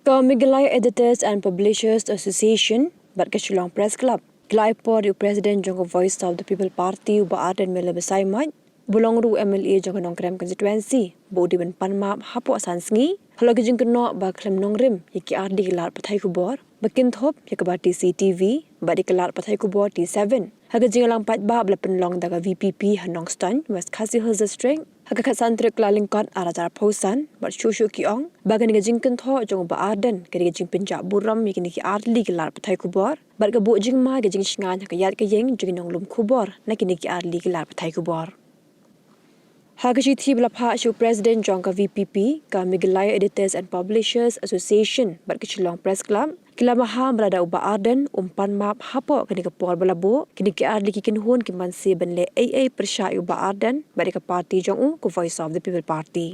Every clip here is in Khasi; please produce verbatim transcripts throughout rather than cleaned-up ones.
Ka Meghalaya Editors and Publishers Association bad ka Shillong Press Club ki la ai por ïa u President jong ka Voice of the People Party, u Bah Ardent Miller Basaiawmoit, uba long ruh u MLA jong ka Nongkrem Constituency, ba u dei ban pan map hapoh san sngi halor ka jingkynnoh ba khlem nongrim ïa ki ar tylli ki lad pathai khubor ba kynthup ïa ka Bharati C T V bad ïa ka lad pathai khubor T seven ha ka jingïalang paidbah ba la pynlong da ka VPP ha Nongstoiñ, West Khasi Hills District, ha ka khatsan tarik Kyllalyngkot arhajar arphew san, bad shuh shuh ki ong ba kane ka jingkynthoh jong u Bah Ardent ka dei ka jingpynjah burom ïa kine ki ar tylli ki lad pathai khubor bad ka buh jingma ïa ka jingshngaiñ ha ka ïaid ka ïeng jong ki nonglum khubor na kine ki ar tylli ki lad pathai khubor. Ha ka shithi ba la phah sha u President jong ka VPP, ka Meghalaya Editors and Publishers Association bad ka Shillong Press Club ki la maham ba lada u Bah Ardent um pan map hapoh kane ka por ba la buh, kine ki ar tylli ki kynhun kim banse ban leh ei ei pyrshah ïa u Bah Ardent bad ïa ka party jong u, ka Voice of the People Party.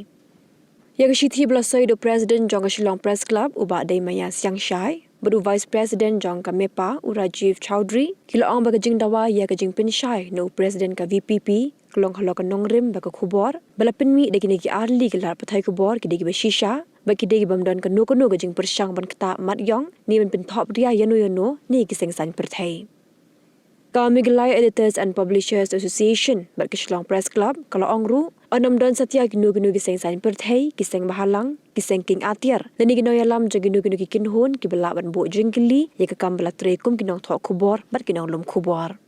Ïa ka shithi ba la soi da u President jong ka Shillong Press Club, u Bah Deimaïa Siangshai, bad u Vice President jong ka MEPA, u Rajiv Chowdhury, ki la ong ba ka jingdawa ïa ka jingpynshai na u President ka VPP ka long halor ka nongrim bad ka khubor ba la pynmih da kine ki ar tylli ki lad pathai khubor ki dei kiba shisha bad ki dei kibym don kano kano ka jingpyrshang ban ktah mat ïong ne ban pynthop ria ïano ïano na ki seng saiñ pyrthei. Ka Meghalaya Editors and Publishers Association bad ka Shillong Press Club ka la ong ruh, ynnym don satia kino kino ki seng saiñ pyrthei, ki seng bahalang, ki seng kieng atiar lane ki nongïalam jong kino kino ki kynhun kiba lah ban buh jingkylli ïa ka kam ba la trei kum ki nongthoh khubor bad ki nonglum khubor.